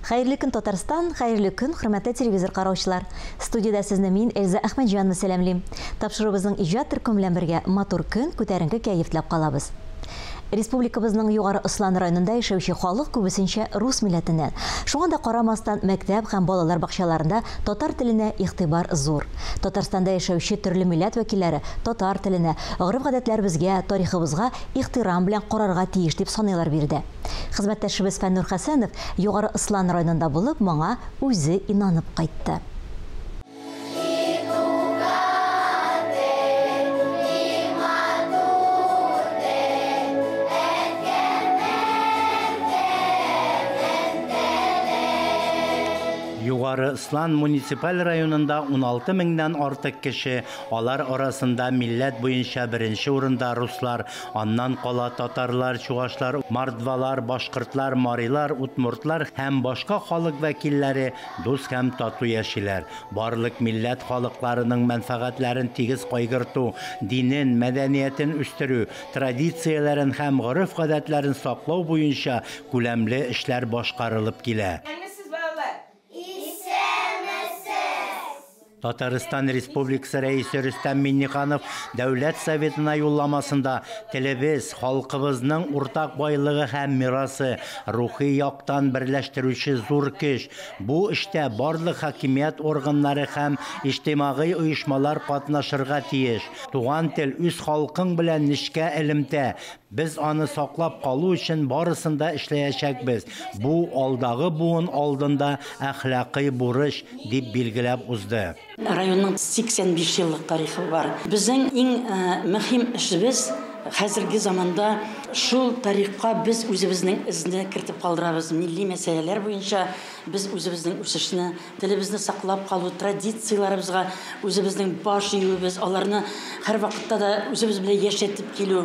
Хәерле көн, Татарстан, хәерле көн, хөрмәтле телевизор караучылар. Студиядә сезне мин, Эльза Әхмәтҗанова сәламлим. Тапшыруыбызның иҗат төркеме белән бергә матур көн, күтәренке кәеф теләп калабыз. Республикабызның Югары Ослан районында яшәүче халык күбесенчә рус милләтеннән. Шуңа да карамастан, мәктәп һәм балалар бакчаларында татар теленә игътибар зур. Татарстанда яшәүче төрле милләт вәкилләре татар теленә, гореф-гадәтләребезгә, тарихыбызга ихтирам белән карарга тиеш дип саныйлар биредә. Хезмәттәшебез Фәннур Хәсәнов Югары Ослан районында булып, моңа үзе инанып кайтты. Югары Ослан муниципаль районында 16 меңнән артык кеше, алар арасында милләт буенча беренче урында руслар, аннан кала татарлар, чуашлар, мордвалар, башкортлар, марилар, удмуртлар һәм башка халык вәкилләре дус һәм тату яшиләр. Барлык милләт халыкларының мәнфәгатьләрен тигез кайгырту, динен, мәдәниятен үстерү, традицияләрен һәм гореф-гадәтләрен саклау буенча күләмле эшләр башкарылып килә. Исәнмесез, балалар! Исәнмесез! Татарстан Республикасы Рәисе Рөстәм Миңнеханов Дәүләт Советына юлламасында телебез, халкыбызның уртак байлыгы һәм мирасы, рухи яктан берләштерүче зур көч. Бу эштә барлык хакимият органнары һәм иҗтимагый оешмалар катнашырга тиеш. Туган тел үз халкың белән нечкә элемтә. Без аны саклап калу өчен барысын да эшләячәкбез. Бу алдагы буын алдында әхлакый бурыч, дип билгеләп узды. Районның 85 еллык тарихы бар. Безнең иң мөһим эшебез хәзерге заманда шул тарихка без үзебезнең эзне кертеп калдырабыз. Милли мәсьәләләр буенча без үзебезнең үсешне, телебезне саклап калу, традицияләребезгә үзебезнең баш июебез, аларны һәрвакытта да үзебез белән яшәтеп килү,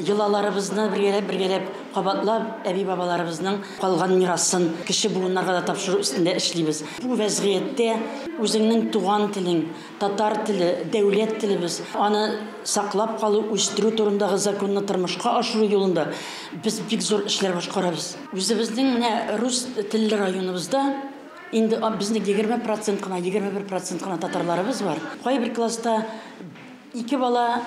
йолаларыбызны бергәләп-бергәләп кабатлап, әби-бабаларыбызның калган мирасын кече буыннарга да тапшыру өстендә эшлибез. Бу вәзгыятьтә үзеңнең туган телең, татар теле, дәүләт телебез, аны саклап калу, үстерү турындагы законны тормышка ашыру юлында без бик зур эшләр башкарабыз. Үзебезнең менә рус телле районыбызда инде безнең 20% кына, 21% кына татарларыбыз бар. Кайбер класста 2 бала,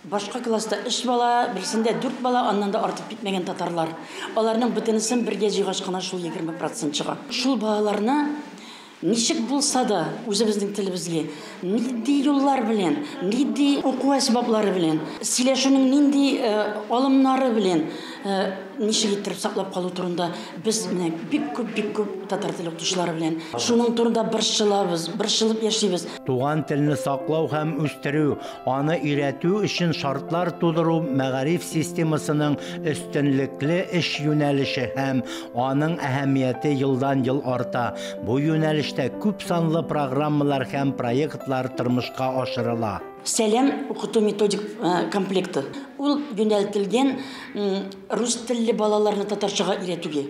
башка класста 3 бала, берсендә 4 бала, аннан да артып китмәгән татарлар. Аларның бөтенесен бергә җыйгач кына шул 20% чыга. Шул балаларны ничек булса да үзебезнең телебезгә нинди юллар белән, нинди уку әсбаплары белән, сөйләшүнең нинди алымнары белән ничек иттереп саклап калу турында без менә бик күп, бик күп татар теле укытучылары белән шуның турында борчылабыз, борчылып яшибез. Туган телне саклау һәм үстерү, аны өйрәтү өчен шартлар тудыру мәгариф системасының өстенлекле эш юнәлеше һәм аның әһәмияте елдан-ел арта. Бу юнәлештә күп санлы программалар һәм проектлар тормышка ашырыла. Сәлам укыту методик комплекты. Ул юнәлтелгән рус телле балаларны татарчага өйрәтүгә.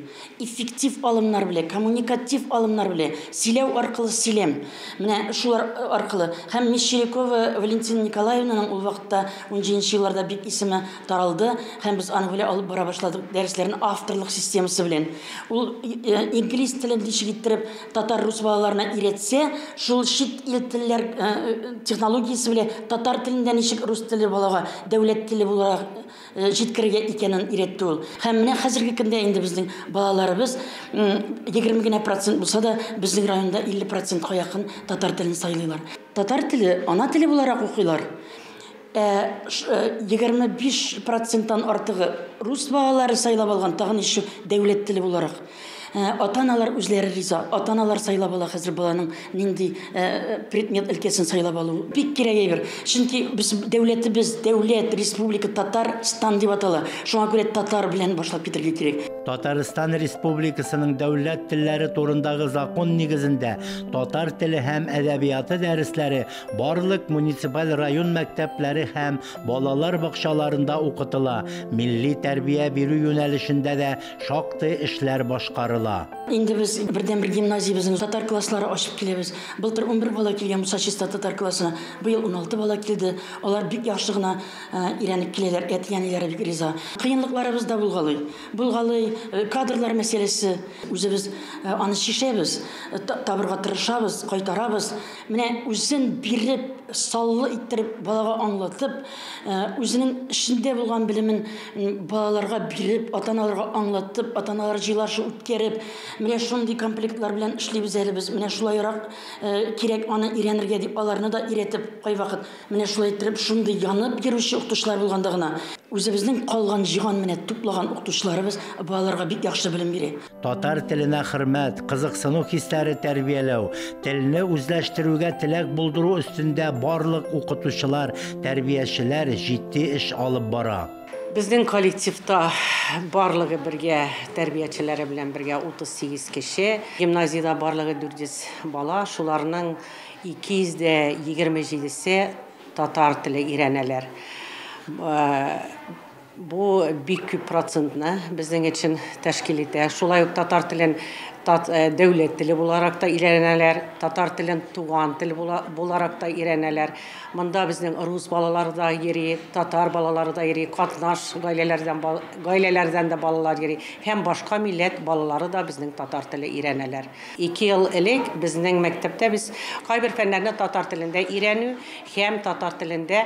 Эффектив алымнар белән, коммуникатив алымнар белән, сөйләү аркылы сөйләм. Менә шулар аркылы. Һәм Мещерякова Валентина Николаевнаның ул вакытта унҗиденче елларда бик исеме таралды һәм без аны белән алып бара башладык дәресләрен авторлык системасы белән. Ул инглиз телен ничек иттереп татар-рус балаларына өйрәтсә, шул чит ил телләр технологиясе белән татар телендә ничек рус теле балага дәүләт теле буларак җиткерергә икәнен өйрәтте ул. Һәм менә хәзерге көндә инде безнең балаларыбыз егерме генә процент булса да, безнең районда илле процентка якын татар телен сайлыйлар. Татар теле ана теле буларак укыйлар. 25 проценттан артыгы рус балалары сайлап алган, тагын еще дәүләт теле буларак. Ата-аналар үзләре риза, ата-аналар сайлап ала хәзер баланың нинди предмет өлкәсен сайлап алу. Бик кирәк әйбер. Чөнки без дәүләтебез, дәүләт, республика Татарстан дип атала. Шуңа күрә татар белән башлап китәргә кирәк. Татарстан Республикасының дәүләт телләре турындагы закон нигезендә татар теле һәм әдәбияты дәресләре барлык муниципаль район мәктәпләре һәм балалар бакчаларында укытыла. Милли тәрбия бирү юнәлешендә дә шактый эшләр башкарыла. барыла. Инде без бердәнбер гимназиябезнең татар класслары ачып киләбез. Былтыр 11 бала килгән Муса Чиста татар классына, быел 16 бала килде. Алар бик яхшы гына өйрәнеп киләләр, әти-әниләре бик риза. Кыенлыкларыбыз да булгалый. Булгалый кадрлар мәсьәләсе, үзебез аны чишәбез, табырга тырышабыз, кайтарабыз. Менә үзен биреп, саллы иттереп балага аңлатып, үзенең эчендә булган белемен балаларга биреп, ата-аналарга аңлатып, ата-аналар җыелышы үткәреп, менә шундый комплектлар белән эшлибез әле без. Менә шулайрак кирәк аны өйрәнергә дип аларны да өйрәтеп, кайвакыт менә шулай иттереп шундый янып йөрүче укытучылар булганда гына үзебезнең калган җыйган менә туплаган укытучыларыбыз балаларга бик яхшы белем бирә. Татар теленә хөрмәт, кызыксыну хисләре тәрбияләү, телне үзләштерүгә теләк булдыру өстендә барлык укытучылар, тәрбиячеләр җитди эш алып бара. Безнең коллективта барлыгы бергә тәрбиячеләре белән бергә 38 кеше. Гимназиядә барлыгы 400 бала, шуларның 227-се татар теле өйрәнәләр. Бу бик күп процентны безнең өчен тәшкил итә. Шулай ук татар телен дәүләт теле буларак та өйрәнәләр, татар телен туган тел буларак та өйрәнәләр. Монда безнең рус балалары да йөри, татар балалары да йөри, катнаш гаиләләрдән дә балалар йөри һәм башка милләт балалары да безнең татар теле өйрәнәләр. 2 ел элек безнең мәктәптә без кайбер фәннәрне татар телендә өйрәнү һәм татар телендә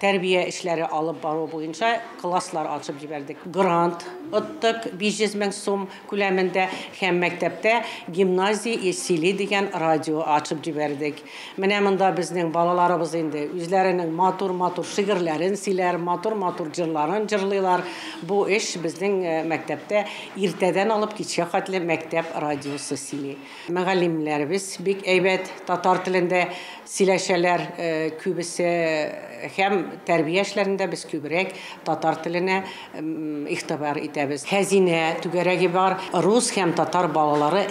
тәрбия эшләре алып бару буенча класслар ачып җибәрдек. Грант оттык 500 мең сум күләмендә һәм мәктәптә гимназия Есили дигән радио ачып җибәрдек. Менә монда безнең балаларыбыз инде үзләренең матур-матур шигырьләрен сөйләр, матур-матур җырларын җырлыйлар. Бу эш безнең мәктәптә иртәдән алып кичкә хәтле мәктәп радиосы сөйли. Мөгаллимнәребез бик әйбәт татар телендә сөйләшәләр, күбесе һәм тәрбия эшләрендә без күбрәк татар теленә игътибар итәбез. Хәзинә түгәрәге бар, рус һәм татар балалары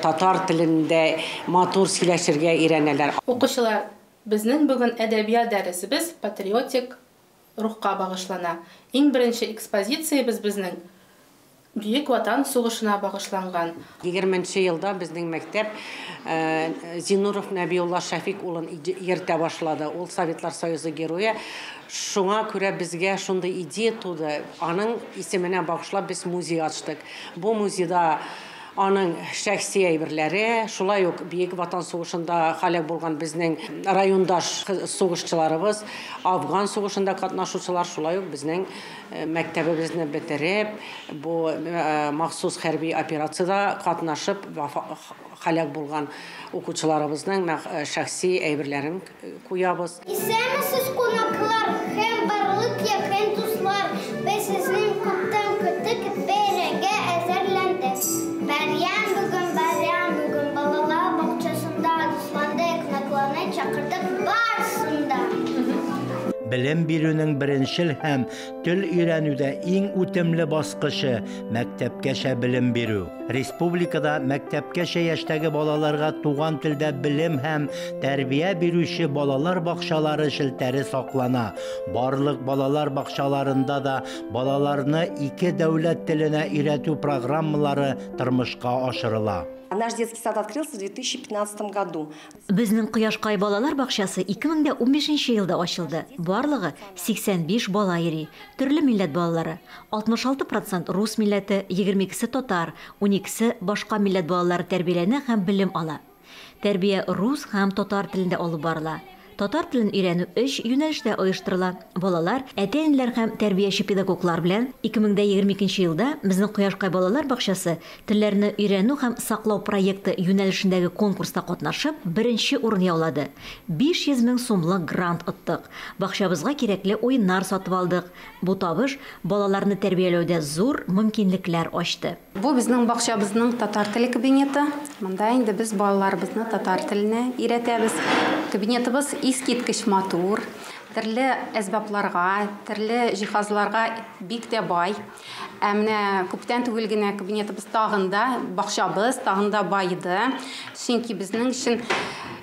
татар телендә матур сөйләшергә өйрәнәләр. Укучылар, безнең бүген әдәбият дәресебез патриотик рухка багышлана. Иң беренче экспозициябез безнең Бөек Ватан сугышына багышланган. 20 елда безнең мәктәп Зиннуров Нәбиулла Шәфик улын йөртә башлады. Ул Советлар Союзы герое. Шуңа күрә безгә шундый идея туды. Аның исеменә багышлап без музей ачтык. Бу музейда аның шәхси әйберләре, шулай ук Бөек Ватан сугышында һәлак булган безнең райондаш сугышчыларыбыз, Афган сугышында катнашучылар, шулай ук безнең мәктәбебезне бетереп, бу махсус хәрби операциядә катнашып һәлак булган укучыларыбызның шәхси әйберләрен куябыз. Исәнмесез, кунаклар һәм барлык якын дуслар! Без сезнең күптән көттек, бәйрәмгә әзерләндек. Бәйрәм бүген, бәйрәм бүген, балалар бакчасында дусландык, кунакларны чакырдык барысын да. Белем бирүнең беренчел һәм тел өйрәнүдә иң үтемле баскычы мәктәпкәчә белем бирү. Республикада мәктәпкәчә яшьтәге балаларга туган телдә белем һәм тәрбия бирүче балалар бакчалары челтәре саклана. Барлык балалар бакчаларында да балаларны ике дәүләт теленә өйрәтү программалары тормышка ашырыла. Наш детский сад открылся в 2015 году. Безнең Кояшкай балалар бакчасы 2015 елда ачылды. Барлыгы 85 бала йөри. Төрле милләт балалары. 66% рус милләте, 22-се татар, 12-се башка милләт балалары тәрбияләнә һәм белем ала. Тәрбия рус һәм татар телендә алып барыла. Татар телен өйрәнү 3 юнәлештә оештырыла. Балалар, әти-әниләр һәм тәрбияче педагоглар белән 2022 елда безнең Кояшкай балалар бакчасы телләрне өйрәнү һәм саклау проекты юнәлешендәге конкурста катнашып, беренче урын яулады. 500 мең сумлык грант оттык. Бакчабызга кирәкле уеннар сатып алдык. Бу табыш балаларны тәрбияләүдә зур мөмкинлекләр ачты. Бу безнең бакчабызның татар теле кабинеты. Монда инде без балаларыбызны татар теленә өйрәтәбез. Кабинетыбыз искиткеч матур, төрле әсбапларга, төрле җиһазларга бик тә бай. Ә менә күптән түгел генә кабинетыбыз тагын да, бакчабыз тагын да баеды. Чөнки безнең өчен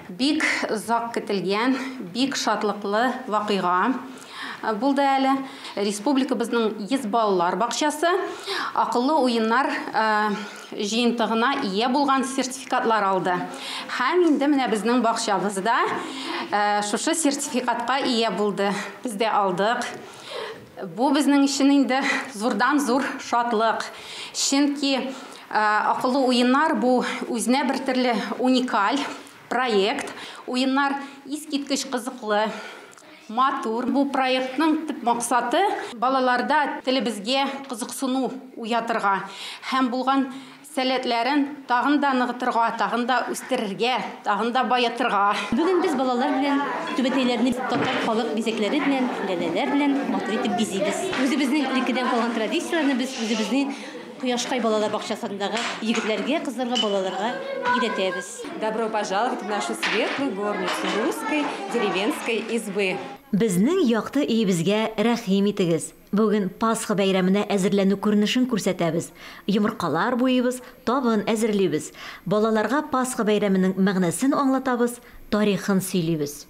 бик озак көтелгән, бик шатлыклы вакыйга булды әле. Республикабызның 100 балалар бакчасы акыллы уеннар җыентыгына ия булган сертификатлар алды. Һәм инде менә безнең бакчабызда шушы сертификатка ия булды. Без дә алдык. Бу безнең өчен инде зурдан зур шатлык. Чөнки акыллы уеннар бу үзенә бер төрле уникаль проект. Уеннар искиткеч кызыклы, матур. Бу проектның төп максаты балаларда телебезгә кызыксыну уятырга һәм булган сәләтләрен тагын да ныгытырга, тагын да үстерергә, тагын да баетырга. Бүген без балалар белән түбәтәйләрне татар халык бизәкләре белән, ләләләр белән матур итеп бизибез. Үзебезнең элеккедән калган традицияләрне без үзебезнең Кояшкай балалар бакчасындагы егетләргә, кызларга, балаларга өйрәтәбез. Добро пожаловать в нашу светлую горницу русской деревенской избы. Безнең якты өебезгә рәхим итегез. Бүген Пасха бәйрәменә әзерләнү күренешен күрсәтәбез. Йомыркалар буйыбыз, табын әзерлибез. Балаларга Пасха бәйрәменең мәгънәсен аңлатабыз, тарихын сөйлибез.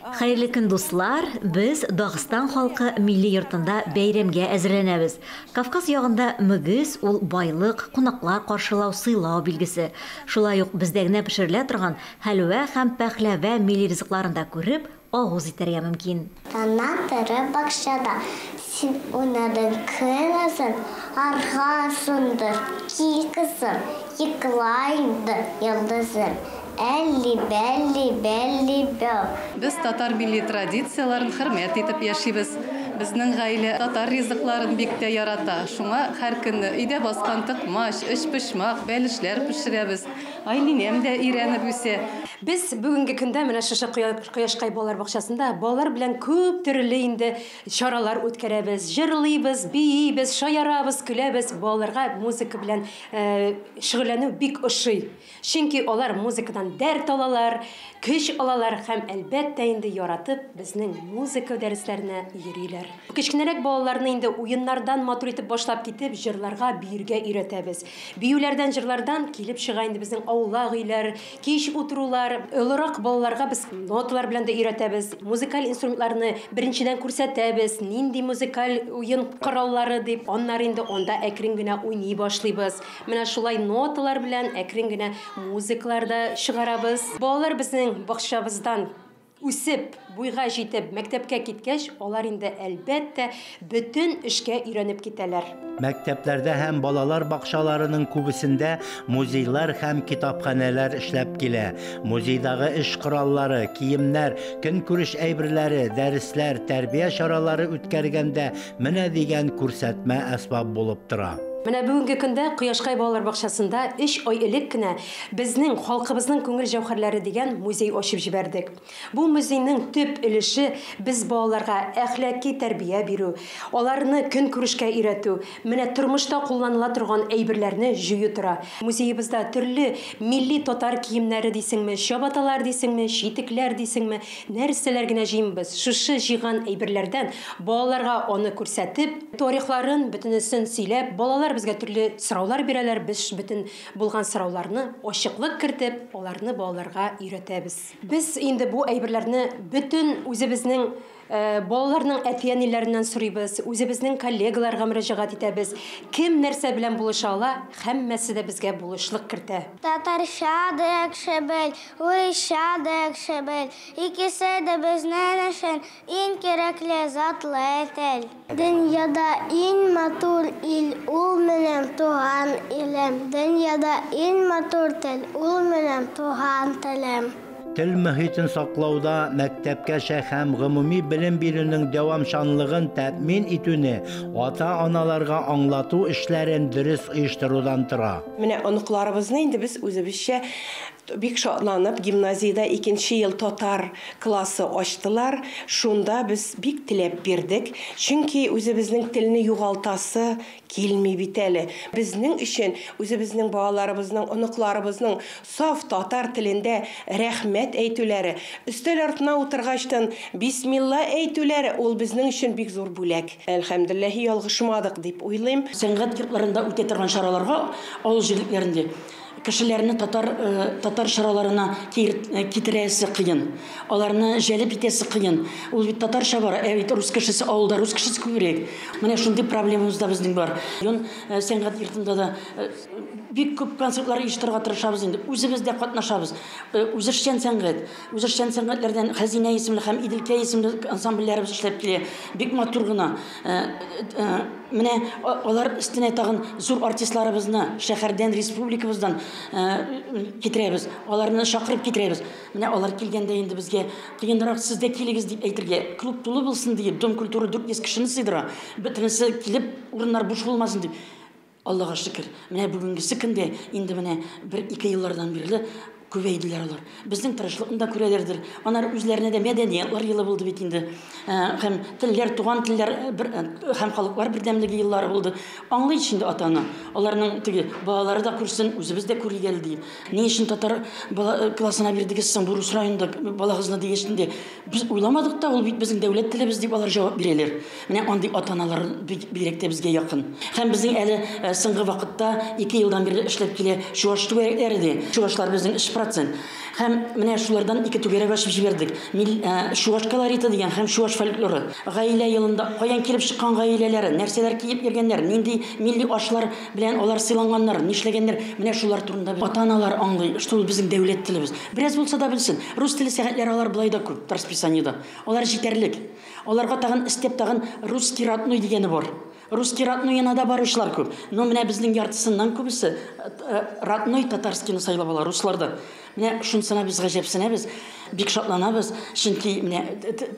Хәерле көн, дуслар! Без Дагыстан халкы милли йортында бәйрәмгә әзерләнәбез. Кавказ ягында мөгез ул байлык, кунаклар каршылау, сыйлау билгесе. Шулай ук бездә генә пешерелә торган хәлвә һәм пәхләвә милли ризыкларын да күреп, авыз итәргә мөмкин. Тана торып бакчада син уйнадың көн озын, аргансыңдыр, кил, кызым, йокла инде, йолдызым. Әлли, бәлли, бәлли, бәү. Без татар милли традицияләрен хөрмәт итеп яшибез. Безнең гаилә татар ризыкларын бик тә ярата. Шуңа һәр көнне өйдә баскан токмач, өчпочмак, бәлешләр пешерәбез. Айлинәм дә өйрәнеп үсә. Без бүгенге көндә менә шушы Кояшкай балалар бакчасында балалар белән күп төрле инде чаралар үткәрәбез. Җырлыйбыз, биибез, шаярабыз, көләбез. Балаларга музыка белән шөгыльләнү бик ошый. Чөнки алар музыкадан дәрт алалар, көч алалар һәм әлбәттә инде яратып безнең музыка дәресләренә йөриләр. Кечкенәрәк балаларны инде уеннардан матур итеп башлап китеп, җырларга, биергә өйрәтәбез. Биюләрдән, җырлардан килеп чыга инде безнең аулак өйләр, кич утырулар. Олырак балаларга без ноталар белән дә өйрәтәбез. Музыкаль инструментларны беренчедән күрсәтәбез, нинди музыкаль уен кораллары дип, аннары инде анда әкрен генә уйный башлыйбыз. Менә шулай ноталар белән әкрен генә музыкалар да чыгарабыз. Балалар безнең бакчабыздан үсеп, буйга җитеп, мәктәпкә киткәч, алар инде әлбәттә бөтен эшкә өйрәнеп китәләр. Мәктәпләрдә һәм балалар бакчаларының күбесендә музейлар һәм китапханәләр эшләп килә. Музейдагы эш кораллары, киемнәр, көнкүреш әйберләре, дәресләр, тәрбия чаралары үткәргәндә менә дигән күрсәтмә әсбап булып тора. Менә бүгенге көндә Кояшкай балалар бакчасында 3 ай элек кенә безнең халкыбызның күңел җәүһәрләре дигән музей ачып җибәрдек. Бу музейның төп өлеше без балаларга әхлаки тәрбия бирү, аларны көнкүрешкә өйрәтү, менә тормышта кулланыла торган әйберләрне җыю тора. Музеебызда төрле милли татар киемнәре дисеңме, чабаталар дисеңме, читекләр дисеңме, нәрсәләр генә җыймбыз. Шушы җыйган әйберләрдән балаларга аны күрсәтеп, тарихларын бөтенесен сөйләп, балалар безгә төрле сораулар бирәләр, без бөтен булган сорауларны ачыклык кертеп, аларны балаларга өйрәтәбез. Без инде бу әйберләрне бөтен үзебезнең балаларның әти-әниләреннән сорыйбыз, үзебезнең коллегаларга мөрәҗәгать итәбез. Кем нәрсә белән булыша ала, һәммәсе дә безгә булышлык кертә. Татарча да яхшы бел, урысча да яхшы бел. Икесе дә безнең өчен иң кирәкле затлы тел. Дөньяда иң матур ил ул минем туган илем. Дөньяда иң матур тел ул минем туган телем. Тел мөхитен саклауда мәктәпкәчә һәм гомуми белем бирүнең дәвамчанлыгын тәэмин итүне ата-аналарга аңлату эшләрен дөрес оештырудан тора. Менә оныкларыбызны инде без үзебезчә бик шатланып гимназиядә 2-нче ел татар классы ачтылар. Шунда без бик теләп бирдек, чөнки үзебезнең телне югалтасы килми бит әле. Безнең өчен үзебезнең балаларыбызның, оныкларыбызның саф татар телендә рәхмәт әйтүләре, өстәл артына утыргачтан бисмилла әйтүләре ул безнең өчен бик зур бүләк. Әлхәмдүлилләһ, ялгышмадык дип уйлыйм. Сәнгать йортларында үтә торган чараларга авыл җирлекләрендә Кешеләрне татар чараларына китерәсе кыен. Аларны җәлеп итәсе кыен. Ул бит татарча бар, ә бит рус кешесе авылда рус кешесе күбрәк. Менә шундый проблемабыз да безнең бар. Район сәнгать йортында да бик күп концертлар оештырырга тырышабыз инде. Үзебез дә катнашабыз. Үзешчән сәнгать, үзешчән сәнгатьләрдән Хәзинә исемле һәм Иделкә исемле ансамбльләребез эшләп килә. Бик матур гына. Менә алар өстенә тагын зур артистларыбызны шәһәрдән, республикабыздан китерәбез. Аларны чакырып китерәбез. Менә алар килгәндә инде безгә кыенрак, сез дә килегез дип әйтергә. Клуб тулы булсын диеп, Дом культуры 400 кешене сыйдыра. Бөтенесе килеп, урыннар буш булмасын дип. Аллага шөкер. Менә бүгенгесе көндә инде менә 1-2 еллардан бирле күбәйделәр алар. Безнең тырышлыкны да күрәләрдер. Алар үзләренә дә мәдәниятлар елы булды бит инде. Һәм телләр, туган телләр һәм халыклар бердәмлеге еллары булды. Аңлый инде ата-ана. Аларның теге балалары да күрсен, үзебез дә күрик әле дип. Ни өчен татар классына бирдегез соң бу рус районында балагызны дигәч инде без уйламадык та, ул бит безнең дәүләт телебез дип алар җавап бирәләр. Менә андый ата-аналар бигрәк тә безгә якын. Һәм безнең әле соңгы вакытта 2 елдан бирле эшләп килә чуаш түгәрәкләре дә. Чуашлар безнең 3%. Һәм менә шулардан 2 түгәрәк ачып җибәрдек. Чуаш колориты дигән һәм чуаш фольклоры. Гаилә елында каян килеп чыккан гаиләләре, нәрсәләр киеп йөргәннәр, нинди милли ашлар белән алар сыйланганнар, нишләгәннәр, менә шулар турында ата-аналар аңлый, что ул безнең дәүләт телебез. Бераз булса да белсен. Рус теле сәгатьләре алар былай да күп расписаниедә. Алар җитәрлек. Аларга тагын өстәп тагын русский родной дигәне бар. Русский родной да баручылар күп. Но менә безнең яртысыннан күбесе родной татарскийны сайлап ала русларда. Менә шунысына без гаҗәпсенәбез, бик шатланабыз, чөнки менә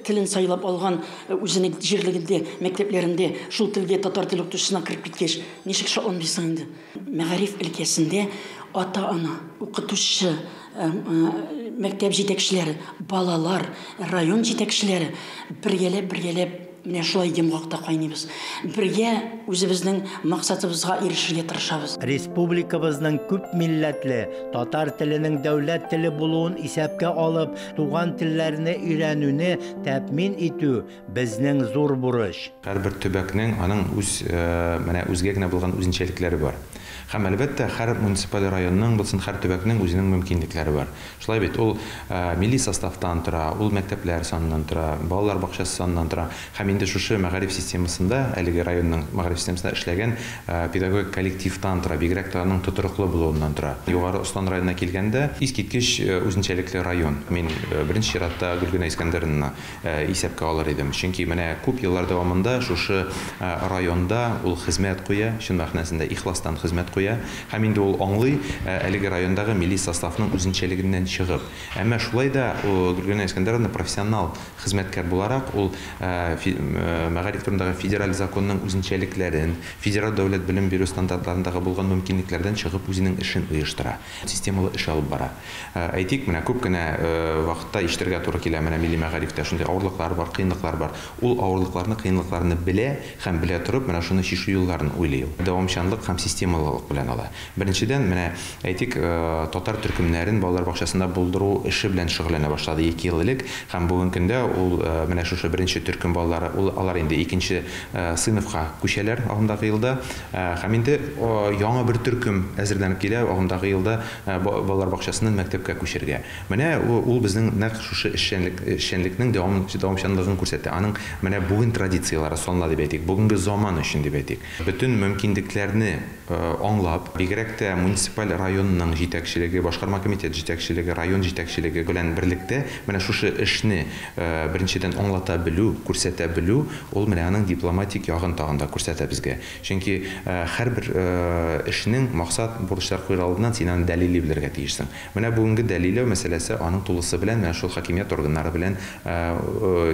телен сайлап алган үзенең җирлегендә, мәктәпләрендә шул телгә татар теле укытучысына кереп киткәч, ничек шатланмыйсың инде? Мәгариф өлкәсендә ата-ана, укытучы, мәктәп җитәкчеләре, балалар, район җитәкчеләре бергәләп менә шулай йомгакта кайныйбыз. Бергә үзебезнең максатыбызга ирешергә тырышабыз. Республикабызның күп милләтле, татар теленең дәүләт теле булуын исәпкә алып, туган телләрне өйрәнүне тәэмин итү безнең зур бурыч. Һәрбер төбәкнең аның үз менә үзгә генә булган үзенчәлекләре бар. Һәм әлбәттә һәр муниципаль районның булсын, һәр төбәкнең үзенең мөмкинлекләре бар. Шулай бит, ул милли составтан тора, ул мәктәпләр саныннан тора, балалар бакчасы саныннан тора. Һәм инде шушы мәгариф системасында, әлеге районның мәгариф системасында эшләгән педагогик коллективтан тора, бигрәк тә аның тотрыклы булуыннан тора. Югары Ослан районына килгәндә, искиткеч үзенчәлекле район. Мин беренче чиратта Гөлгенә Искәндәровнаны исәпкә алыр идем. Чөнки менә күп еллар дәвамында шушы районда ул хезмәт куя, чын мәгънәсендә ихластан хезмәт куя. Һәм инде ул аңлый әлеге райондагы милли составның үзенчәлегеннән чыгып. Әмма шулай да Гөлгенә Искәндәровна профессионал хезмәткәр буларак, ул мәгариф турындагы федераль законның үзенчәлекләрен, федераль дәүләт белем бирү стандартларындагы булган мөмкинлекләрдән чыгып үзенең эшен оештыра, системалы эш алып бара. Әйтик, менә күп кенә вакытта ишетергә туры килә, менә милли мәгарифтә шундый авырлыклар бар, кыенлыклар бар. Ул авырлыкларны, кыенлыкларны белә һәм белә торып, менә шуны чишү юлларын уйлый. Дәвамчанлык һәм системалылык белән ала. Беренчедән, менә әйтик, татар төркемнәрен балалар бакчасында булдыру эше белән шөгыльләнә башлады 2 ел элек, һәм бүгенге көндә ул менә шушы беренче төркем балалары, ул алар инде икенче сыйныфка күчәләр агымдагы елда, һәм инде яңа бер төркем әзерләнеп килә агымдагы елда балалар бакчасыннан мәктәпкә күчергә. Менә ул безнең нәкъ шушы эшчәнлекнең дәвамчанлыгын күрсәтә. Аның менә бүген традицияләре санала дип әйтик, бүгенге заман өчен дип әйтик. Бөтен мөмкинлекләрне аңлап, бигрәк тә муниципаль районның җитәкчелеге, башкарма комитет җитәкчелеге, район җитәкчелеге белән берлектә менә шушы эшне беренчедән аңлата белү, күрсәтә белү, ул менә аның дипломатик ягын тагын да күрсәтә безгә. Чөнки һәрбер эшнең максат, бурычлар куер алдыннан син аны дәлилли белергә тиешсең. Менә бүгенге дәлилләү мәсьәләсе аның тулысы белән менә шул хакимият органнары белән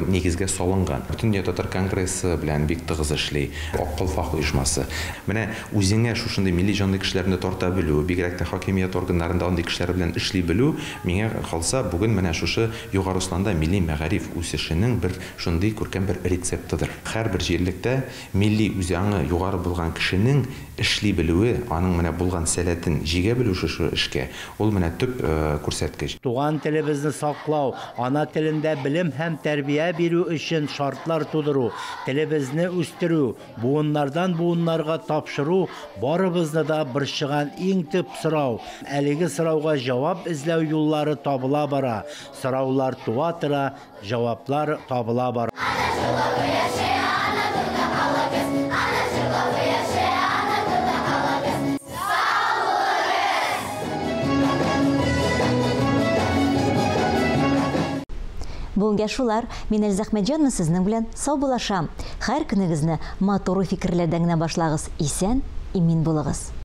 нигезгә салынган. Бөтендөнья татар конгрессы белән бик тыгыз эшли, Ак калфак оешмасы. Менә үзеңә шушындый милли җанлы кешеләрне тарта белү, бигрәк тә хакимият органнарында андый кешеләр белән эшли белү, миңа калса, бүген менә шушы Югары Осланда милли мәгариф үсешенең бер шундый күркәм бер рецептыдыр. Һәрбер җирлектә милли үзаңы югары булган кешенең эшли белүе, аның менә булган сәләтен җигә белү шушы эшкә, ул менә төп күрсәткеч. Туган телебезне саклау, ана телендә белем һәм тәрбия бирү өчен шартлар тудыру, телебезне үстерү, буыннардан буыннарга тапшыру барыбызны да борчыган иң төп сорау. Әлеге сорауга җавап эзләү юллары табыла бара. Сораулар туа тора, җаваплар табыла бара. Бүгенгә шулар. Мин Эльза Әхмәтҗанова сезнең белән саубуллашам. Һәр көнегезне матур фикерләрдән генә башлагыз. Исән, имин булыгыз.